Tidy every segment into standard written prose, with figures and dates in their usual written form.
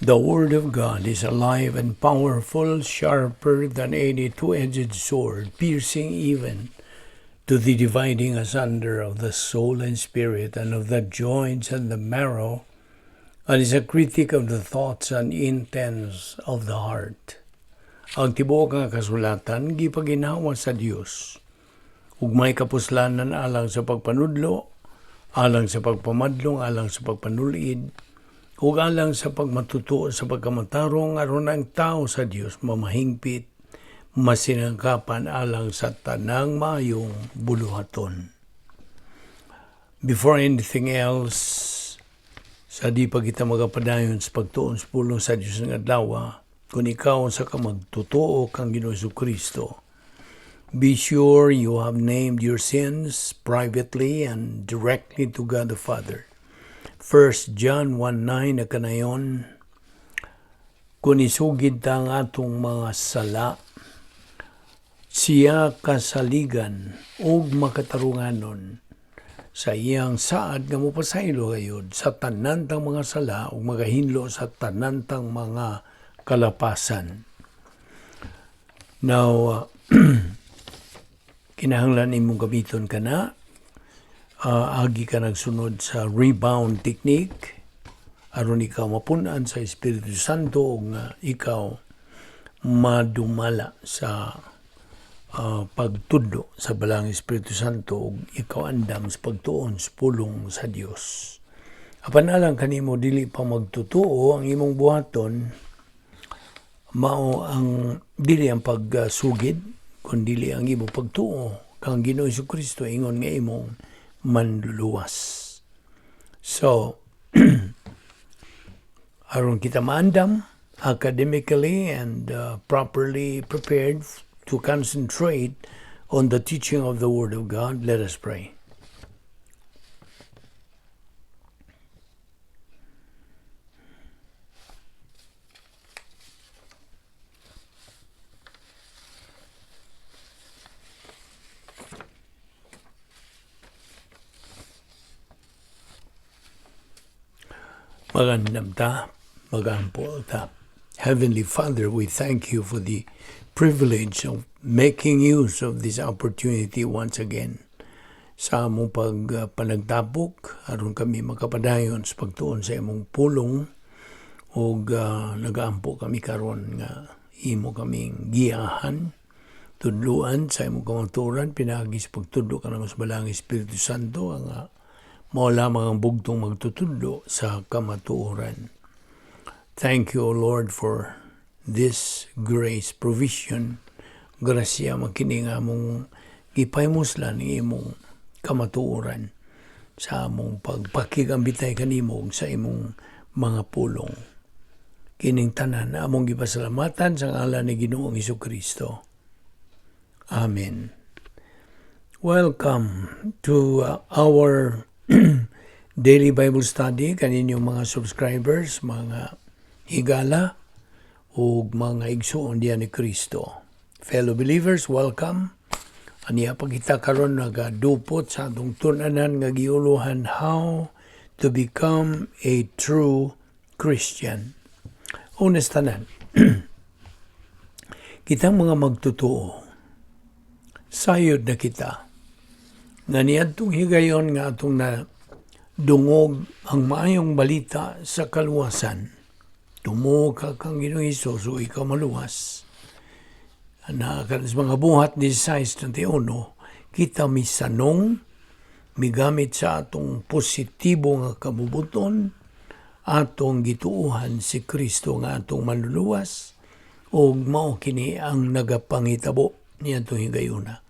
The Word of God is alive and powerful, sharper than any two-edged sword, piercing even to the dividing asunder of the soul and spirit, and of the joints and the marrow, and is a critic of the thoughts and intents of the heart. Ang tibuok nga kasulatan gipaginhawa sa Dios ug may kapuslanan alang sa pagpanudlo, alang sa pagpamadlong, alang sa pagpanulid, ug alang sa pagmatutuo sa pagkamatarong, aron ang tao sa Dios mamahingpit, masinangkapan alang sa tanang maayong buluhaton. Before anything else, sa di pa kita magapadayon sa pagtuon sa pulong sa Dios ng adlaw, kung ikaw sa ka magtotoo kang Ginoong Kristo, be sure you have named your sins privately and directly to God the Father. 1 John 1:9 na kanayon, kung isugid ta ang atong mga sala, siya kasaligan ug makatarunganon sa iyang saad nga mopasaylo gayud sa tanan tang mga sala ug magahinlo sa tanan tang mga kalapasan. Now, kinahanglan imong gamiton kana, agi ka nagsunod sa rebound technique aron ikaw mapun-an sa Espiritu Santo ug nga ikaw madumala sa pagtudlo sa Balaang Espiritu Santo ug ikaw andam sa pagtuon sa pulong sa Dios. Apan alang kanimo dili pa magtutuo, ang imong buhaton mao ang dili ang pagsugid kun dili ang imong pagtuo kang Ginoong Kristo ingon nga imong manluluwas. So, aron kita maandam academically and properly prepared to concentrate on the teaching of the Word of God, let us pray. Magandam ta, magampo ta. Heavenly Father, we thank you for the privilege of making use of this opportunity once again sa among pagpanagtapok aron kami makapadayon sa pagtuon sa imong pulong ug nagaampo kami karon nga imo kaming giyahan, tudluan sa imong kamatuoran pinaagi sa pagtudlo kanamo sa Balaang Espiritu Santo ang mao lamang ang bugtong magtutudlo sa kamatuoran. Thank you, O Lord, for this grace provision. Grasya man kini nga among gipahimuslan ni imong kamatuoran sa among pagpakigambitay kanimo ug sa imong mga pulong. Kining tanan among gipasalamatan sa ngalan ni Ginoong Hesus. Amen. Welcome to our daily Bible study kaninyong mga subscribers, mga higala ug mga igsuon diya ni Kristo. Fellow believers, welcome. Aniya pagkita karon nagadupot sa atong tun-anan nga giuluhan, how to become a true Christian. Unas tanan, kitang mga magtotoo, sayod na kita nga niadtong higayon nga atong na dungog ang maayong balita sa kaluwasan. Tumuo ka kang Ginoong Hesus o ikaw maluwas. Na sa mga Buhat 16:31, kita misanong, migamit sa atong positibo nga kabubuton, atong gituohan si Kristo nga atong manluluwas, ug mao kini ang nagapangitabo niadtong higayuna.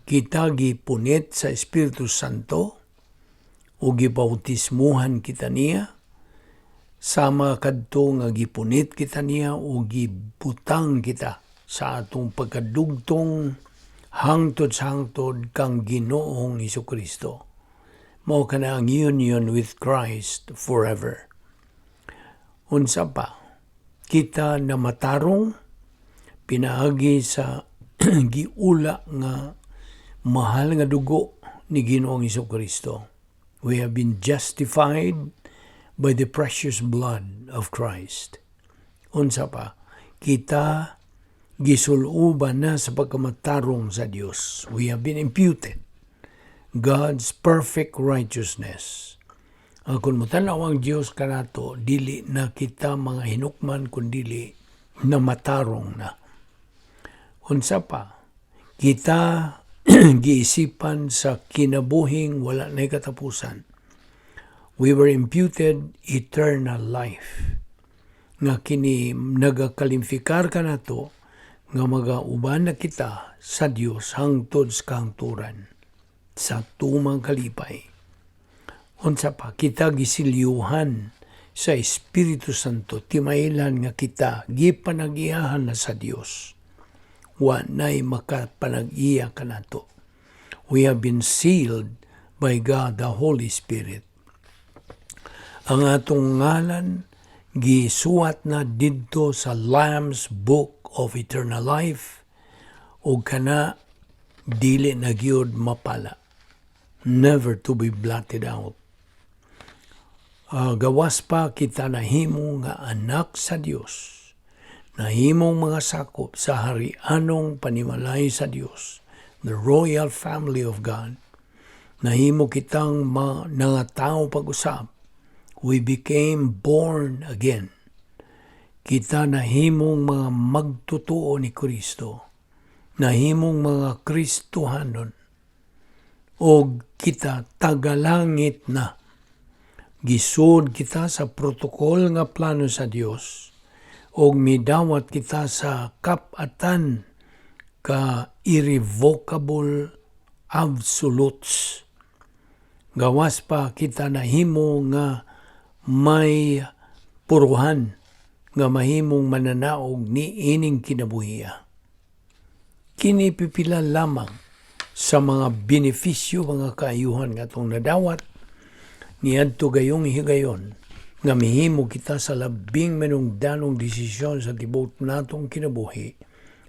Kita gipunit sa Espiritu Santo o gibautismuhan kita niya, sama kadto nga gipunit kita niya o gibutang kita sa atong pagkadugtong hangtod sa hangtod kang Ginoong Hesukristo. Mao kana ang union with Christ forever. Unsa pa, kita na matarong pinaagi sa giula nga mahal nga dugo ni Ginoong Hesukristo. We have been justified by the precious blood of Christ. Unsa pa, kita gisuluban na sa pagkamatarong sa Dios. We have been imputed God's perfect righteousness. Kung mutanaw ang Dios kanato, dili na kita mga hinukman kundili na matarong na. Unsa pa, kita giisipan sa kinabuhing wala na katapusan. We were imputed eternal life. Nga kini nagakalifikar kanato nga magauban na kita sa Dios hangtod sa kahangturan sa tumang kalipay. Unsa pa, kita gisilyuhan sa Espiritu Santo, timailan nga kita gipanag-iyahan na sa Dios. Wa na'y makapanag-iya kanato. We have been sealed by God the Holy Spirit. Ang atong ngalan gisuwat na didto sa Lamb's Book of Eternal Life ug kana dili na gyud mapala. Never to be blotted out. Gawas pa, kita nahimo nga anak sa Dios. Nahimong mga sakop sa harianong panimalay sa Dios, the royal family of God. Nahimo kitang nangatao pag-usab. We became born again. Kita nahimong mga magtutuo ni Kristo. Nahimong mga Kristohanon. O kita tagalangit na. Gisud kita sa protocol nga plano sa Dios og midawat kita sa kap-atan ka irrevocable absolutes. Gawas pa, kita nahimo nga may puruhan nga mahimong mananaog ni ining kinabuhiya. Kini pipila lamang sa mga benepisyo, mga kaayuhan nga atong nadawat niadto gayong higayon nga mihimo kita sa labing manungdanong desisyon sa tibuok natong kinabuhi,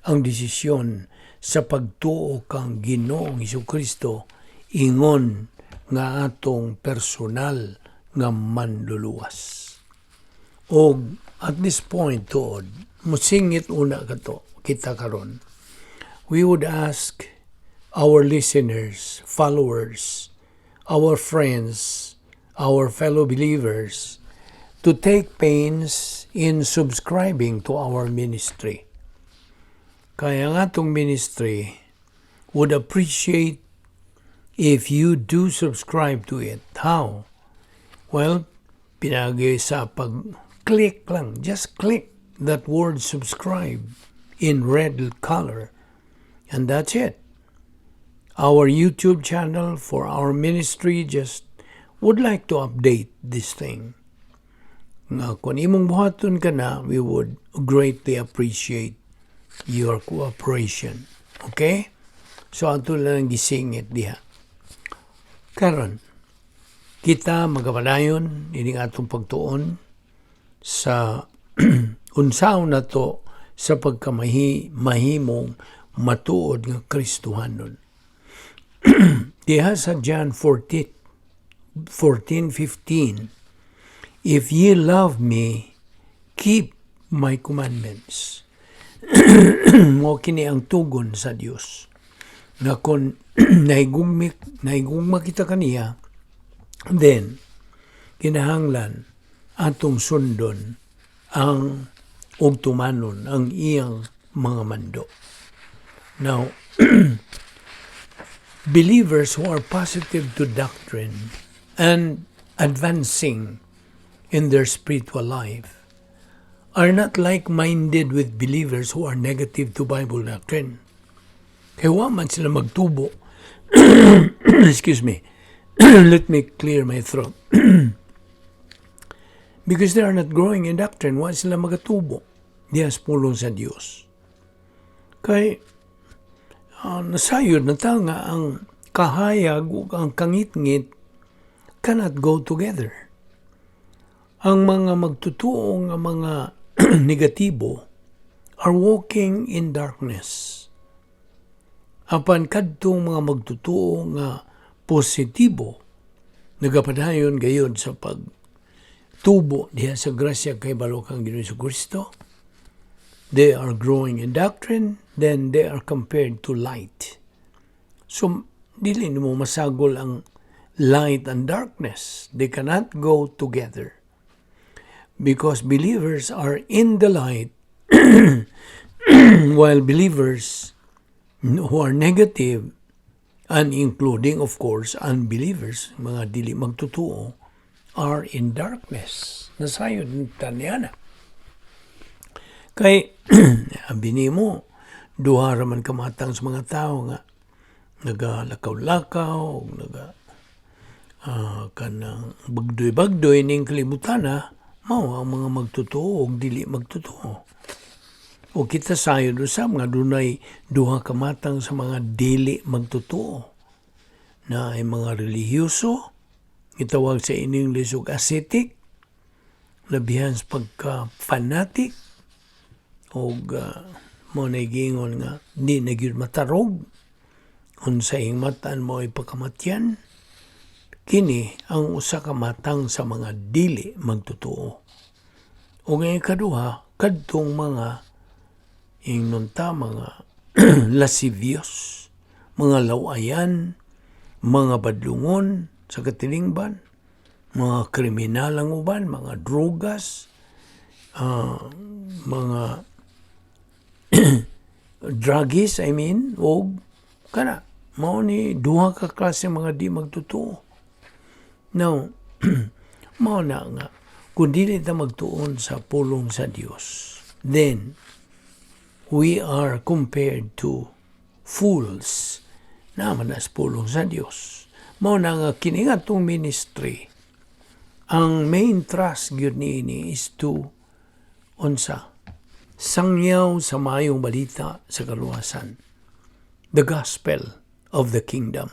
ang desisyon sa pagtuo kang Ginoong Kristo ingon nga atong personal nga manluluwas. Og at this point tuod, musingit una kato kita karon. We would ask our listeners, followers, our friends, our fellow believers to take pains in subscribing to our ministry. Kaya nga atong ministry would appreciate if you do subscribe to it. How? Well, pinaagi sa pag-click lang. Just click that word "subscribe" in red color. And that's it. Our YouTube channel for our ministry just would like to update this thing. Nga kung imong buhaton kana, we would greatly appreciate your cooperation. Okay? So ato lang gisingit diha. Karon, kita magapadayon ining atong pagtuon sa unsaon nato sa pagkamahi mahimong matuod nga Kristohanon. Diha sa John 14, 14:15, "If ye love me, keep my commandments." Mo kini ang tugon sa Dios. Nga kung nahigugma kita kaniya, then kinahanglan atong sundon ang ug tumanon ang iyang mga mando. Now, believers who are positive to doctrine and advancing in their spiritual life are not like-minded with believers who are negative to Bible doctrine. Kaya wa man sila magtubo. Excuse me. Let me clear my throat. Because they are not growing in doctrine, wa sila magatubo diha sa pulong sa Dios. Kay nasayod na ta nga ang kahayag ug ang kangitngit cannot go together. Ang mga magtutuo nga mga negatibo are walking in darkness. Apan kadtong mga magtutuo nga positibo nagapadayon gayod sa pag tubo diha sa grasya kay kang Ginoong Kristo, they are growing in doctrine, then they are compared to light. So, dili nimo masagol ang light and darkness. They cannot go together. Because believers are in the light, while believers who are negative, and including, of course, unbelievers, mga dili magtotoo, are in darkness. Nasayod ta niana. Kay, abi nimo, duha raman kamatang sa mga tao nga nagalakaw-lakaw, naga kanang bagdoy-bagdoy ning kalibutana, mao ang mga magtotoo ug dili magtotoo. O kita sayod usab nga dunay duha ka matang sa mga dili magtotoo na ay mga relihiyoso, gitawag sa in English og ascetic, labihan sa pagka fanatic og mo na giingon nga di na gyud matarog, unsa ing matan mo ay pakamatyan. Kini ang usa ka matang sa mga dili magtotoo. O ang ikaduha, kadtong mga ingnon ta mga lascivious, mga lawayan, mga badlungon sa katilingban, mga kriminal ang uban, mga drogas, mga druggies, I mean, og kana mao ni duha ka klase mga di magtotoo. Now, mao na nga kung dili ta magtuon sa pulong sa Dios, then we are compared to fools na man as pulong sa Dios. Mao na nga kini nga atong ministry, ang main thrust gyud niini is to unsa sangyaw sa maayong balita sa kaluwasan, the gospel of the kingdom.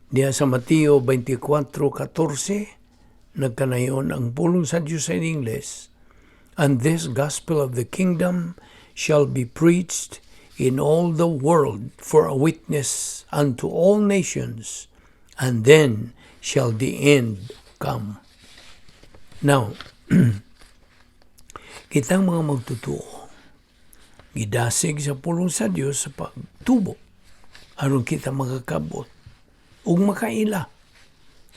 Diya sa Mateo 24:14, nagkanayon ang pulong sa Diyos sa English, "And this gospel of the kingdom shall be preached in all the world for a witness unto all nations, and then shall the end come." Now, kitang mga magtotoo, gidasig sa pulong sa Dios sa pagtubo, aron kita makakabot ug makaila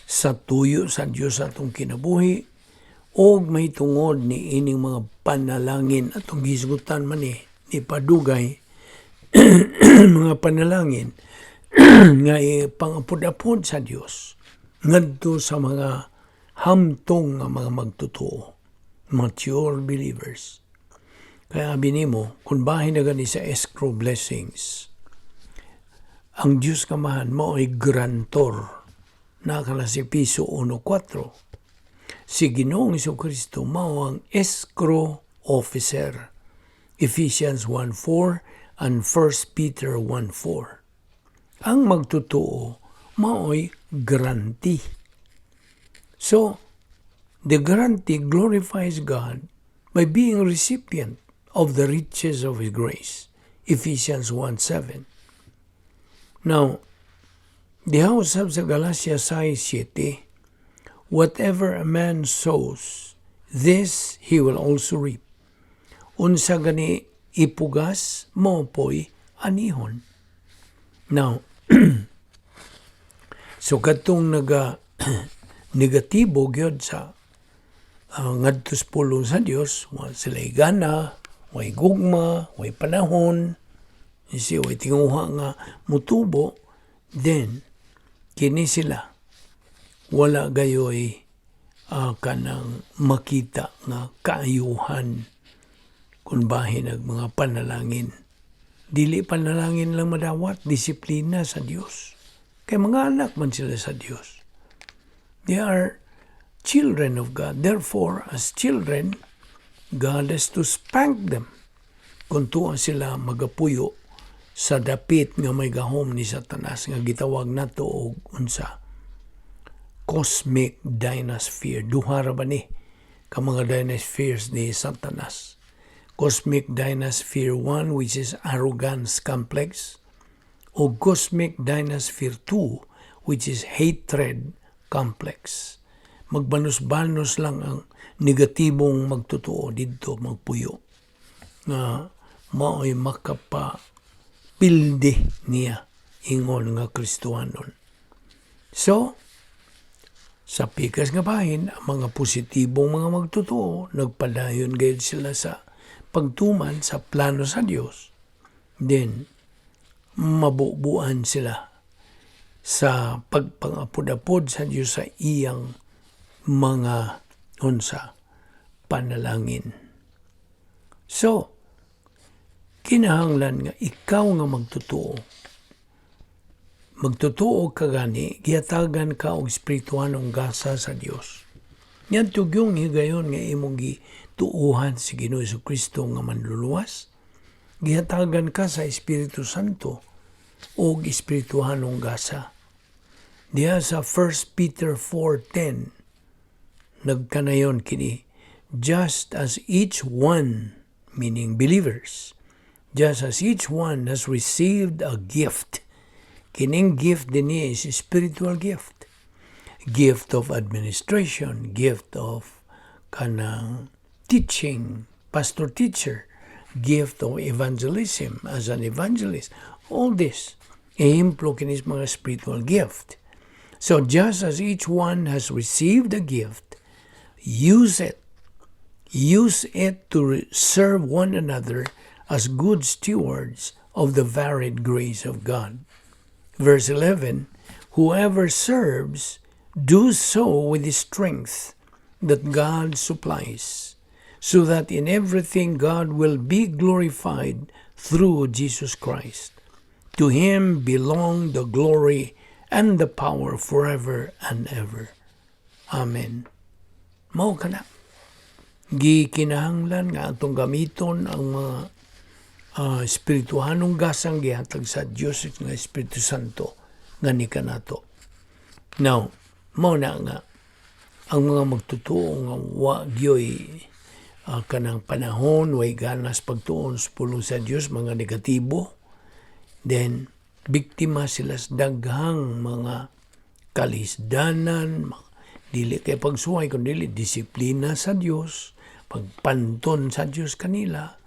sa tuyo sa Dios sa atong kinabuhi og may tungod ni ining mga panalangin atong gisgutan man ni padugay, mga panalangin nga pangapod-apod sa Dios ngadto sa mga hamtong nga mga magtotoo, mature believers. Kaya abi nimo, kung bahin na gani sa escrow blessings, ang Diyos Kamahan mo ay grantor na kana si Efeso 1.4. Si Ginoong Kristo mao ang escrow officer. Ephesians 1.4 and 1 Peter 1.4. Ang magtotoo mao'y grantee. So, the grantee glorifies God by being recipient of the riches of His grace. Ephesians 1.7. Now, diha usab sa Galatia 6.7, "Whatever a man sows, this he will also reap." Unsa gani ipugas, mao po'y anihon. Now, so kadtong naga negatibo gyud sa ngadto sa pulong sa Dios, wa sila gana, way gugma, way panahon, si way tinguha nga mutubo, then kini sila wala gayoy kanang makita nga kaayuhan kung bahin ang mga panalangin. Dili panalangin lang madawat, disiplina sa Dios. Kay mga anak man sila sa Dios. They are children of God. Therefore, as children, God has to spank them kung tuwa sila magapuyo sa dapit nga may gahom ni Satanas nga gitawag nato og unsa? Cosmic dynasphere. Duha ra ba ni ka mga dynaspheres ni Satanas? Cosmic Dynasphere 1, which is arrogance complex, o Cosmic Dynasphere 2, which is hatred complex. Magbanos-banos lang ang negatibong magtotoo didto magpuyo nga mao'y makapapildi niya ingon nga Kristohanon. So, sa pikas nga bahin, ang mga positibong mga magtotoo, nagpadayon gayud sila sa pagtuman sa plano sa Dios. Then, mabubuan sila sa pagpangapod-apod sa Dios sa iyang mga unsa panalangin. So, kinahanglan nga ikaw nga magtotoo. Magtotoo ka gani, gihatagan ka og espirituhanong gasa sa Dios. Niadto gyung higayon nga imong gituuhan si Ginoo Kristo nga manluluwas, gihatagan ka sa Espiritu Santo og espirituhanong gasa. Diha sa 1 Peter 4:10 nagkanayon kini, "Just as each one," meaning believers, "just as each one has received a gift." Kining gift dinhi is spiritual gift. Gift of administration, gift of kanang teaching, pastor teacher, gift of evangelism as an evangelist. All this, ehemplo kinis mga spiritual gift. So "just as each one has received a gift, use it. Use it to serve one another as good stewards of the varied grace of God." Verse 11, "Whoever serves, do so with the strength that God supplies, so that in everything God will be glorified through Jesus Christ. To Him belong the glory and the power forever and ever. Amen." Mao kana. Gikinahanglan nga atong gamiton ang mga espirituhanong gasang gihatag sa Dios nga Espiritu Santo nga ni kanato. Now, mao na nga ang mga magtotoo nga wa gyoy kanang panahon, way ganas pagtuon sa pulong sa Dios, mga negatibo, then biktima sila sa daghang mga kalisdanan, dili kay pagsuway kun dili disiplina sa Dios, pagpanton sa Dios kanila.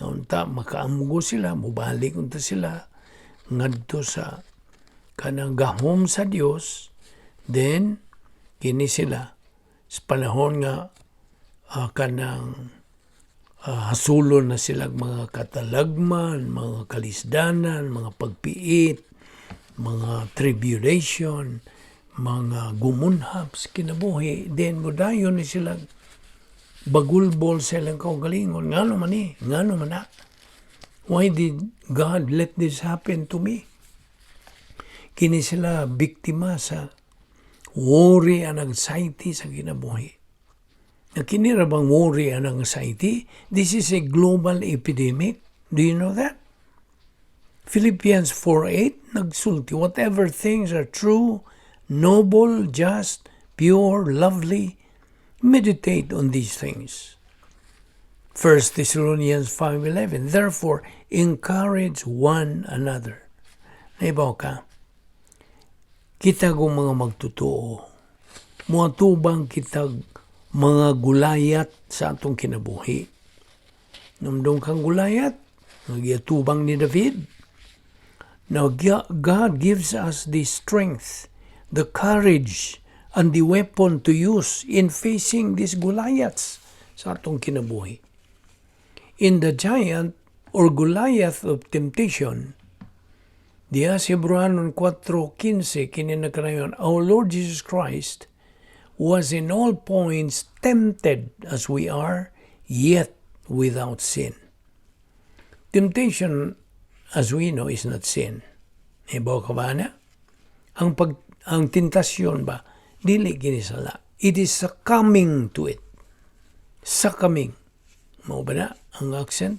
Unta makaamgo sila, mubalik unta sila ngadto sa kanang gahom sa Dios, then kini sila sa panahon nga kanang hasulon na sila mga katalagman, mga kalisdanan, mga pagpiit, mga tribulation, mga gumunhap sa kinabuhi, then mudayon ni sila bagulbol sa ilang kaugalingon. Ngano man ni? Ngano man na? Why did God let this happen to me? Kini sila biktima sa worry and anxiety sa kinabuhi. Na kini ra bang worry and anxiety? This is a global epidemic. Do you know that? Philippians 4:8 nagsulti, "Whatever things are true, noble, just, pure, lovely, meditate on these things." 1 Thessalonians 5:11, "Therefore, encourage one another." Naibaw ka? Kita kung mga magtotoo, muatubang kita mga Goliath sa atong kinabuhi. Numdong kang Goliath, nagyatubang ni David. Now, God gives us the strength, the courage, and the weapon to use in facing these Goliaths sa atong kinabuhi. In the giant or Goliath of temptation, diya sa Hebrewanon 4:15, kini nagkanayon, "Our Lord Jesus Christ was in all points tempted as we are, yet without sin." Temptation, as we know, is not sin. Ibaw ka ba na? Ang tentasyon ba, dili kini sala. It is succumbing to it. Succumbing. Mao ba na ang accent?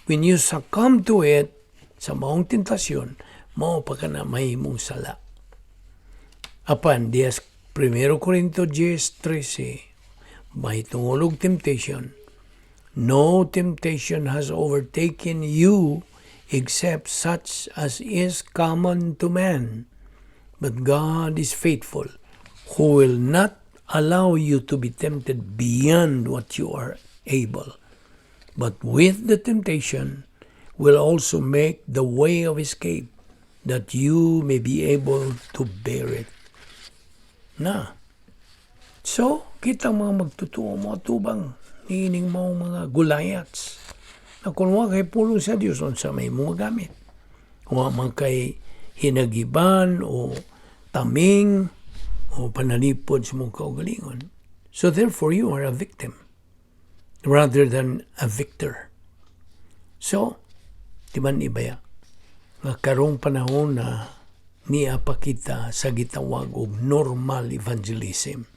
When you succumb to it, sa maong tentasyon, mao pa ka na mahimong sala. Apan, diya sa 1 Corinto 10:13, mahitungod og temptation, "No temptation has overtaken you except such as is common to man. But God is faithful, who will not allow you to be tempted beyond what you are able, but with the temptation will also make the way of escape that you may be able to bear it. Na. So, kitang mga magtotoo mo atubang niining mo mga Goliaths. Na kung wa kay pulong sa Dios, unsa may mo gamit? Wa man kay hinagiban o taming o panalipod sa mong kaugalingon. So therefore, you are a victim rather than a victor. So, di man ibaya nga karong panahon na niya pa kita sa gitawag og normal evangelism.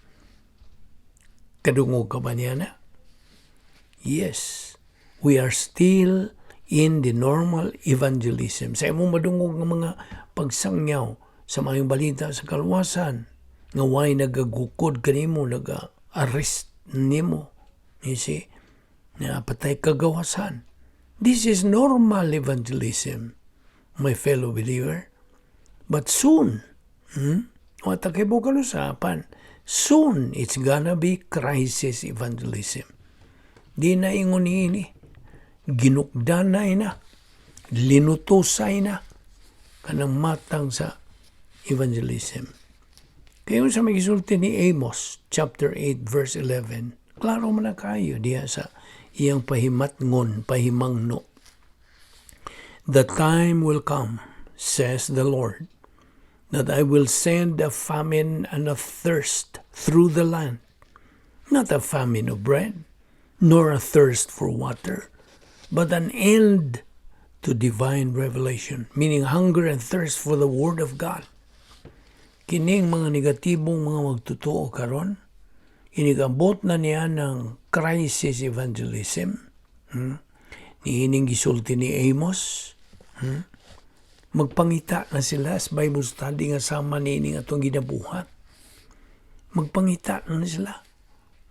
Kadungog ka ba niya na? Yes, we are still in the normal evangelism. Sa imong madungog ng mga pagsangyaw sa maayong balita sa kaluwasan, nga way nagagukod kanimo, naga-arrest nimo. You see? Na patay kagawasan. This is normal evangelism, my fellow believer. But soon, Wa ta kay usapan, soon it's gonna be crisis evangelism. Di na ingon ini. Ginukdanay na. Linutosay na. Kanang matang sa evangelism. Kaya sa may gisulti ni Amos, chapter 8, verse 11, klaro man na kayo diya sa iyang pahimatngon, pahimangno. "The time will come, says the Lord, that I will send a famine and a thirst through the land, not a famine of bread, nor a thirst for water, but an end to divine revelation," meaning hunger and thirst for the Word of God. Kining mga negatibong mga magtotoo karon, inigabot na niya ng crisis evangelism. Niining gisulti ni Amos, Magpangita na sila sa Bible study nga sama niining atong ginabuhat. Magpangita na sila.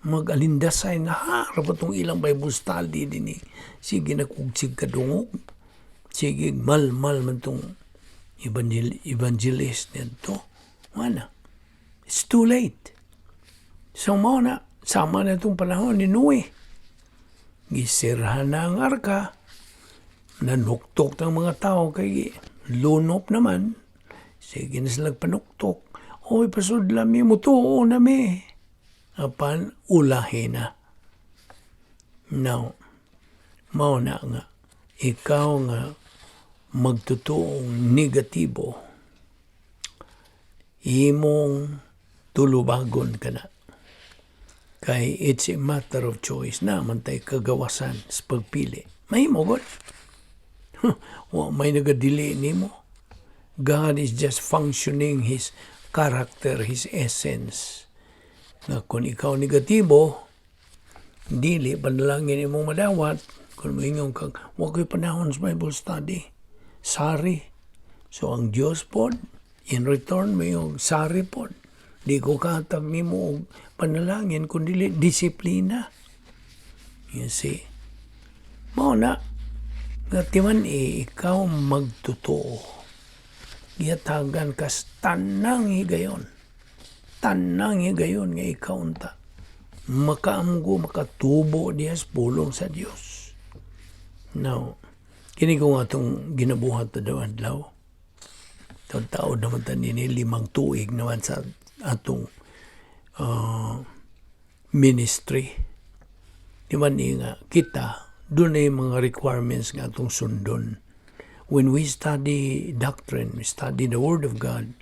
Mag-alindasay nga harap atong ilang Bible study din eh. Sige na kugsig kadungog. Sige, mal-mal man tong evangelist nito. Wala. It's too late. So mao na, sama na itong panahon ni Noe. Gisirhan na ang arka. Nanuktok ng mga tao kay lunop naman. Sige na sila panuktok. "Oy, pasudla mi, mutuo na mi." Apan ulahi na. Now, mao na nga, ikaw nga magtutuong negatibo, imong tulubagon ka na. Kay it's a matter of choice na man tay kagawasan sa pagpili. Mahimo god. Wa may nagadili nimo. God is just functioning His character, His essence. Na kung ikaw negatibo, dili panalangin imong madawat, kung moingon kang, "Wa ko'y panahon sa Bible study. Sorry." So ang Diyos pod, in return mo yung sorry pod. Di ko kahatag nimo og panalangin kun dili disiplina. You see? Mao na nga timan eh, ikaw magtotoo. Gihatagan kas tanang higayon. Tanang higayon nga ikaw unta makaamgo, makatubo diya sa pulong sa Dios. Now, kini ko nga itong ginabuhat ta daw adlaw. Taon naman ta nini, 5 tuig naman sa atong ministry. Di man ni nga kita, doon na yung mga requirements nga atong sundon. When we study doctrine, we study the Word of God,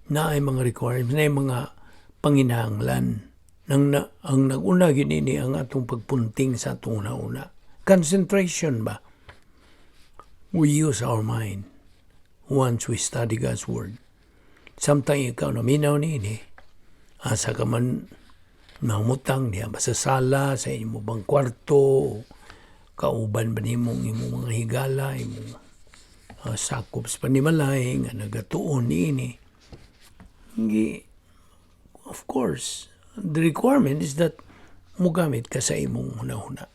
na ay mga requirements, na ay mga panginahanglan. Nang na, ang nag-una gini ang atong pagpunting sa atong una-una. Concentration ba? We use our mind once we study God's Word. Samtang ikaw naminaw niini, asa ka man mamutang diya ba sa sala, sa imo bang kwarto, kauban ba nimong imong mga higala, imong sakop sa panimalay nga nagatuon niini. Of course, the requirement is that mugamit ka sa imong hunahuna.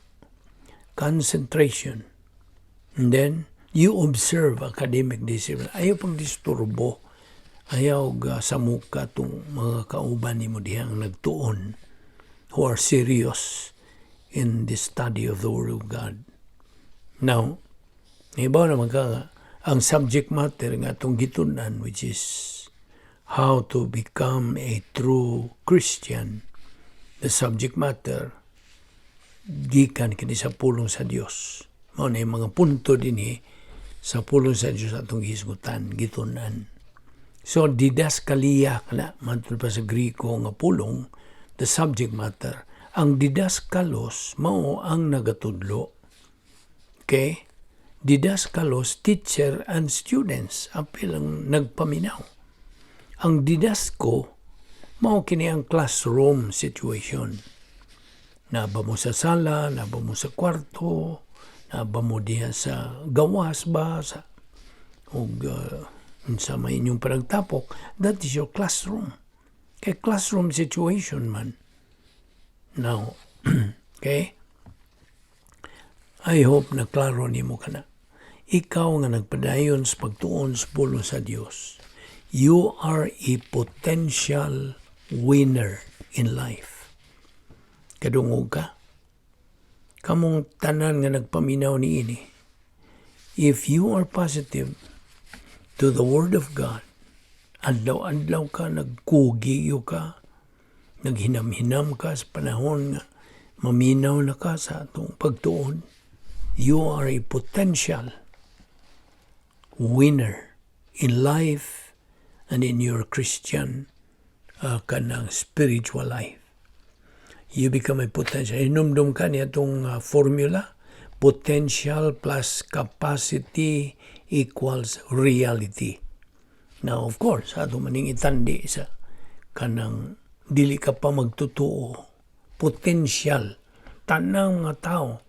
Concentration. And then, you observe academic discipline. Ayaw pang disturbo. Ayaw ga samok ka tong mga kauban nimo diha ang nagtuon, who are serious in the study of the Word of God. Now, ibaw naman ka nga, ang subject matter nga atong gitun-an, which is how to become a true Christian, the subject matter, gikan kini sa pulong sa Dios. Mao na yung mga punto dinhi sa pulong sa Dios atong gihisgutan, gitun-an. So, didaskalia kana, matud pa sa Griko nga pulong, the subject matter. Ang didaskalos, mao ang nagatudlo. Okay? Didaskalos, teacher and students, apil ang nagpaminaw. Ang didasko, mao kini ang classroom situation. Naba mo sa sala, naba mo sa kwarto, naba mo diha sa gawas ba, sa, ug sa may inyong panagtapok, that is your classroom. Kay classroom situation man. Now, okay? I hope na klaro nimo kana. Ikaw nga nagpadayon sa pagtuon sa pulong sa Dios, you are a potential winner in life. Kadungog ka? Kamong tanan nga nagpaminaw ni ini. If you are positive to the Word of God, adlaw-adlaw ka, nagkugiyo ka, naghinam-hinam ka sa panahon nga maminaw na ka sa atong pagtuon, you are a potential winner in life and in your Christian kanang spiritual life. You become a potential. Hinumdum ka niya itong formula, potential plus capacity equals reality. Now, of course, ato maning itandi sa kanang dili ka pa magtotoo, potential. Tanang mga tao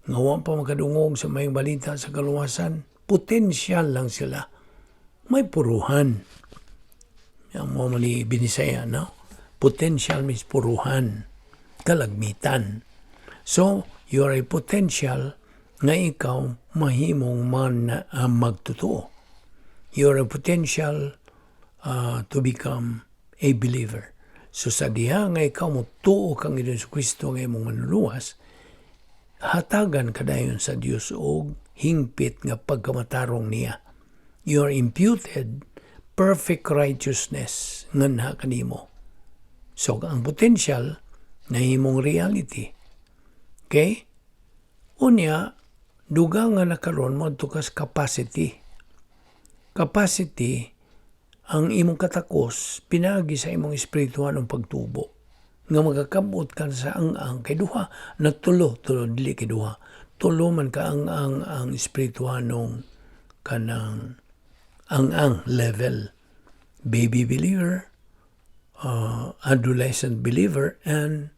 nga wa pa makadungog sa maayong balita sa kaluwasan, potential lang sila. May puruhan. Yang mo mali Binisaya, no? Potential means puruhan, kalagmitan. So, you are a potential nga ikaw mahimong man magtotoo. You are a potential to become a believer. So sa diha nga ikaw mo tuo kang Hesus Kristo nga imong manluluwas, hatagan kadayon sa Dios og hingpit nga pagkamatarong niya. You are imputed perfect righteousness nganha kanimo. So ang potential nahimong reality. Okay? Unya, dugang nga nakaron mo kas capacity. Capacity, ang imong katakos pinagi sa imong espirituhanong pagtubo nga magakabot ka sa ang-ang kay duha na tulo, tulo, dili kay duha, tulo man ka ang-ang ang espirituhanong kanang ang-ang level: baby believer, adolescent believer and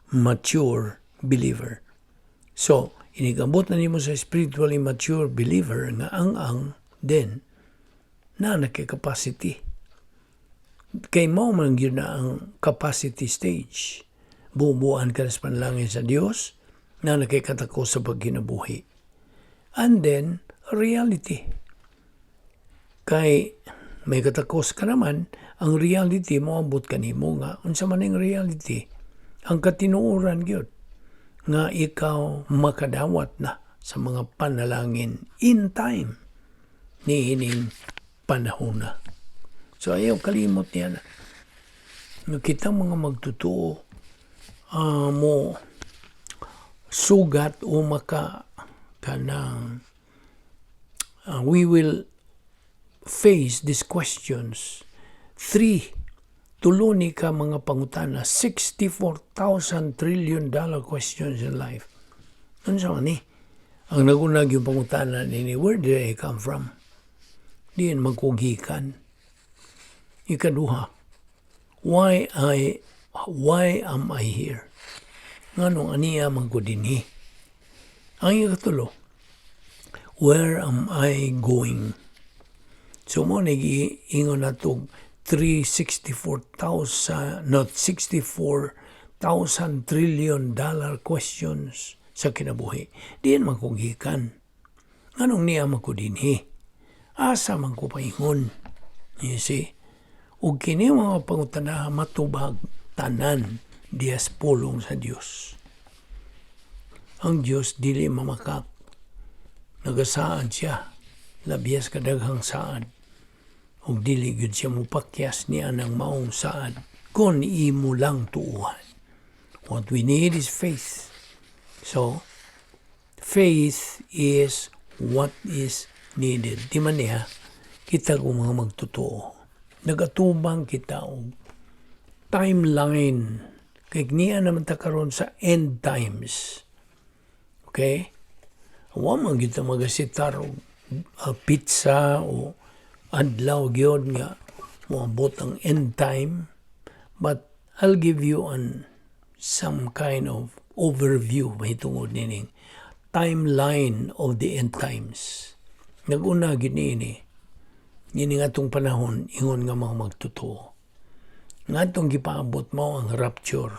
mature believer. So inigabot na nimo sa spiritually mature believer nga ang-ang, then na nakay capacity, kay mao man gyud na ang capacity stage. Bubuan ka sa panalangin sa Dios na nakikatakos sa pagkinabuhi. And then, reality. Kay may katakos ka naman, ang reality mo abot kanimo nga unsa man ang reality, ang katinuoran gyud nga ikaw makadawat na sa mga panalangin in time niining panahon na. So ayaw kalimot niya na nga kitang mga magtotoo mo sugat o maka kanang we will face these questions. Three, tulo ni ka mga pangutana, $64,000 trillion questions in life. Ano sa ni? Ang nagunag yung pangutana nini, "Where did I come from?" Diin magkugikan. Ikaduha, why am I here? Nganong aniya man ko dinhi? Ang ikatulo, where am I going? So mo nag-ingon na to 364,000, not $64,000 trillion questions sa kinabuhi. Diin man ko gikan? Nganong niya man ko dinhi? Asa man ko paingon? You see? Ug kini mga pangutana matubag tanan diha sa pulong sa Dios. Ang Dios dili mamakak. Nagasaad siya. Labias kadaghang saad. Ug dili gyud siya mupakyas ni anang maong saad kon imo lang tuuhan. What we need is faith. So, faith is what is needed. Di man niya, kita kung mga magtotoo. Nagatubang kita og timeline. Kay niya naman ta karon sa end times. Okay? Wa man kita magasitar og petsa o adlaw gyud nga moabot ang end time. But I'll give you some kind of overview mahitungod nining timeline of the end times. Nag-una gyud niini. Niini nga atong panahon ingon nga mga magtotoo. Nga atong gipaabot mao ang rapture.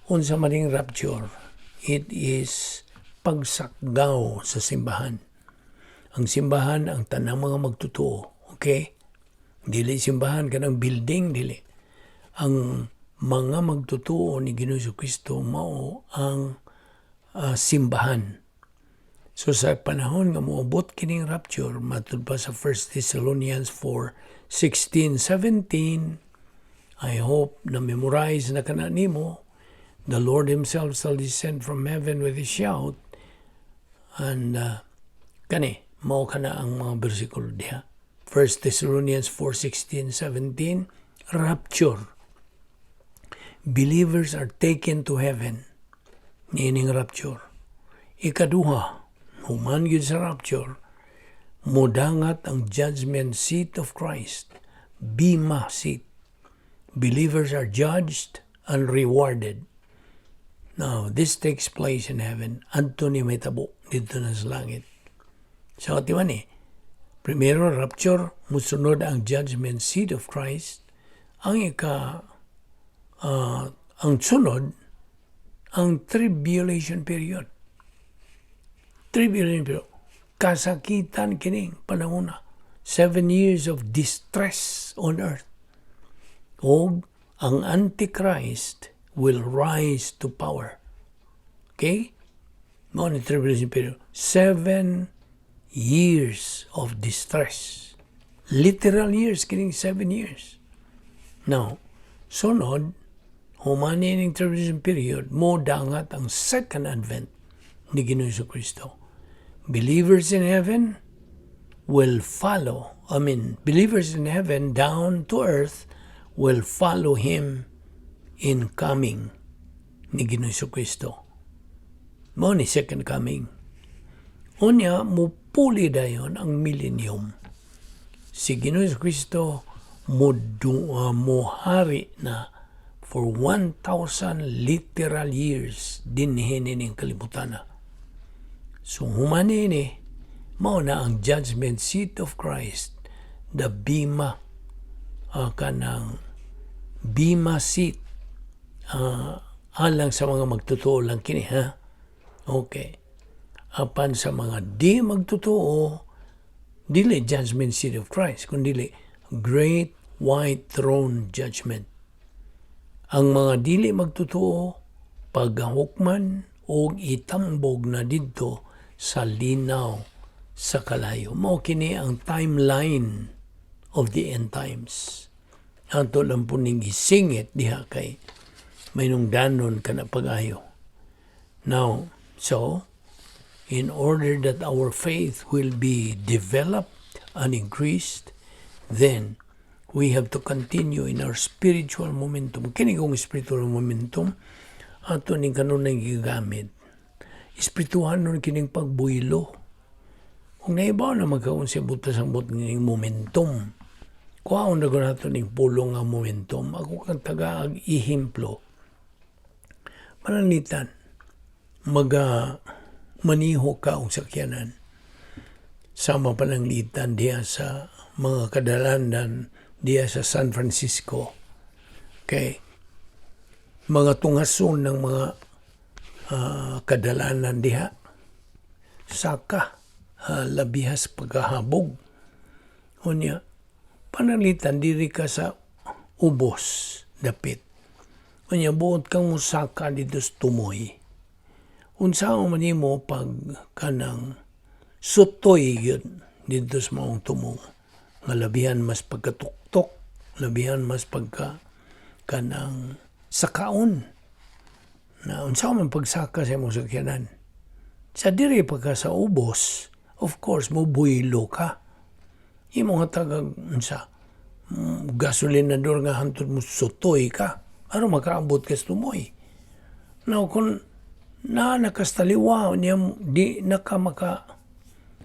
Unsa man ning rapture? It is pagsakgaw sa simbahan. Ang simbahan ang tanang mga magtotoo. Okay? Dili simbahan kanang building, dili. Ang mga magtotoo ni Ginoong Kristo mao ang simbahan. So sa panahon nga moabot kining rapture, matud pa sa 1 Thessalonians 4:16, 17, I hope na memorize na kana nimo, the Lord himself shall descend from heaven with a shout, and kani mao kana ang mga bersikulo diha. 1 Thessalonians 4:16, 17, rapture. Believers are taken to heaven niining rapture. Ikaduha, human gyud sa rapture, mudangat ang judgment seat of Christ, bema seat. Believers are judged and rewarded. Now, this takes place in heaven. Adto ni mahitabo didto na sa langit. So, di ba ni? Primero, rapture, musunod ang judgment seat of Christ. Ang sunod, ang tribulation period. Tribulation period. Kasakitan kining panahon. 7 years of distress on earth. Og ang Antichrist will rise to power. Okay? Mao ni tribulation period. 7 years of distress. Literal years, kining 7 years. Now, sunod, human ning tribulation period, mo dangat ang second advent ni Ginoong Kristo. Believers in heaven will follow, I mean, believers in heaven down to earth will follow him in coming ni Ginoong Kristo. Mao ni second coming. Unya, mupuli dayon ang millennium. Si Ginoong Kristo mohari na for 1,000 literal years dinhi ning kalibutan. So human ini, mao na ang judgment seat of Christ, the bema, kanang bema seat, alang sa mga magtotoo lang kini, ha? Okay. Apan sa mga di magtotoo, dili judgment seat of Christ, kundi great white throne judgment. Ang mga dili magtotoo, paghukman o itambog na didto sa linaw sa kalayo. Mao kini ang timeline of the end times. Ato lang po ning gisingit diha kay may danon ka na pag-ayo. Now, so, in order that our faith will be developed and increased, then we have to continue in our spiritual momentum. Kini kong spiritual momentum, ato ning kanunay gigamit. Espirituhan nun kining pagbuylo. Kung naibaw na magkaon siya butas ang but ning momentum, kuhaon na nato ning pulong nga momentum. Ako kang tagaag ihimplo. Pananglitan, maga maniho ka og sakyanan. Sama pananglitan diha sa mga kadalanan diha sa San Francisco. Okay. Mga tungason ng mga kadalanan diha. Saka, labihas pagkahabog. Unya, Pananglitan diri ka sa ubos dapit. Unya buot kang musaka didto sa tumoy. Unsa man nimo pag kanang sutoy gyud didto sa maong tumong nga labihan mas pagkatuktok, labihan mas pagka kanang sakaon na unsa man pagsaka sa imong sakyanan. Sa diri pa ka sa ubos, of course mo buylo ka. Imong hatagag unsa gasolinador nga hantod mo sutoy ka aron makaabot ka sa tumoy. Now kung naa na kas taliwa niya, di na ka maka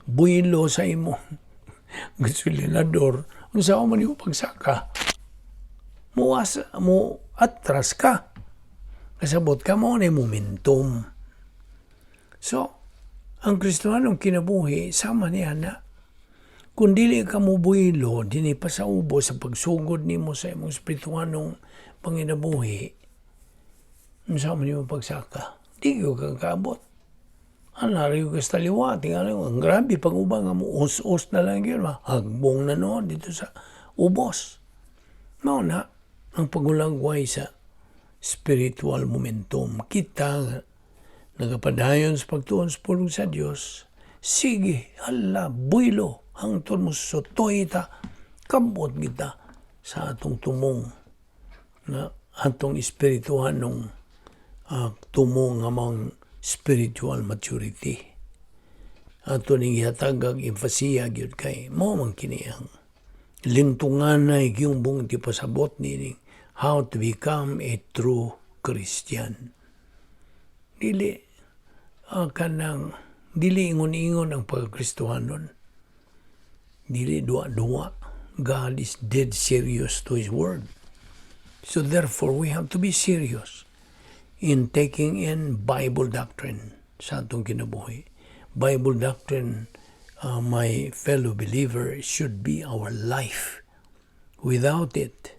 buylo sa imong gasolinador, unsa man imo pagsaka? Muas mo atras ka. Kasabot ka mo na momentum. So, ang Kristohanong kinabuhi, sama niya na. Kung dili ka mo buylo, dinhi pa sa ubos sa pagsugod nimo sa imong espirituhanong panginabuhi, unsa man nimo pagsaka? Di gyud ka kaabot. Ana ra gyud ka sa taliwa, tingali ang grabe pag uban nga mo us-us na lang gyud, hagbong na noon didto sa ubos. Mao na ang pagulagway sa spiritual momentum. Kita nagapadayon sa pagtuon sa pulong sa Dios. Sige, hala, buylo, hangtod mo sutoy ta, kabot kita sa atong tumong nga atong espirituhanong tumong nga maong spiritual maturity. Ato ning gihatagag emphasia gyud kay mao man kini ang lintunganay gyung buong pasabot nining how to become a true Christian. Dili kanang dili ingon-ingon ang pagkristohanon. Dili duwa-duwa. God is dead serious to His word. So therefore, we have to be serious in taking in Bible doctrine sa atong kinabuhi. Bible doctrine, my fellow believer, should be our life. Without it,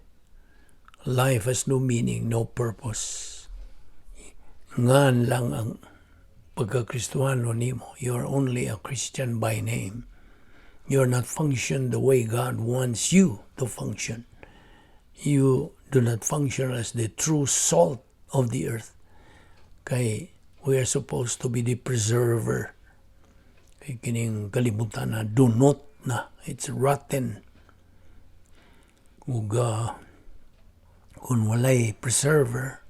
life has no meaning, no purpose. Ngan lang ang pagkakristuhano nimo. You're only a Christian by name. You're not function the way God wants you to function. You do not function as the true salt of the earth. Kay we are supposed to be the preserver. Kay kining kalibutan na dunot na. It's rotten. Ug kung walay preserver,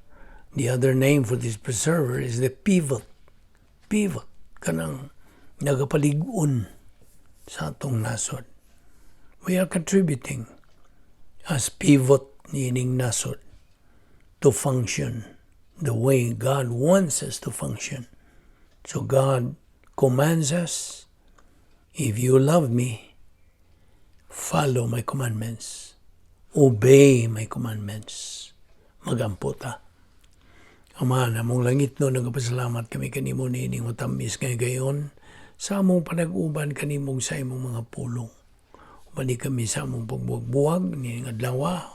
the other name for this preserver is the pivot. Pivot. Kanang nagapalig-on sa atong nasod. We are contributing as pivot niining nasod to function the way God wants us to function. So God commands us, "If you love me, follow my commandments. Obey my commandments." Magampo ta. Ama namong langitnon, nagapasalamat kami kanimo niining matamis nga higayon sa among panag-uban kanimong sa imong mga pulong. Ubani kami sa among pagbuwag-buwag niining adlaw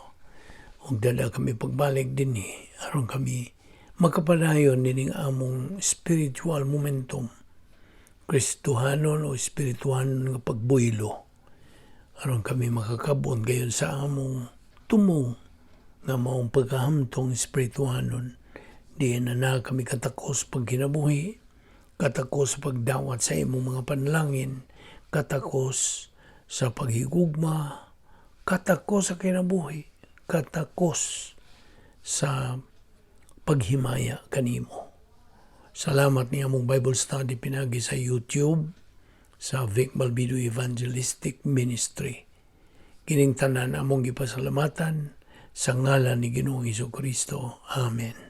ug dala kami pagbalik dinhi aron kami makapadayon nining among spiritual momentum, Kristohanon o espirituhanon nga pagbuylo, aron kami makakabot gayon sa among tumong nga maong pagkahamtong espirituhanon, diin na na kami katakos pagkinabuhi, katakos sa pagdawat sa imong mga panalangin, katakos sa paghigugma, katakos sa kinabuhi, katakos sa paghimaya kanimo. Salamat ni among Bible study pinagi sa YouTube sa Vic Balbido Evangelistic Ministry. Kining tanan among gipasalamatan sa ngalan ni Ginoong Kristo. Amen.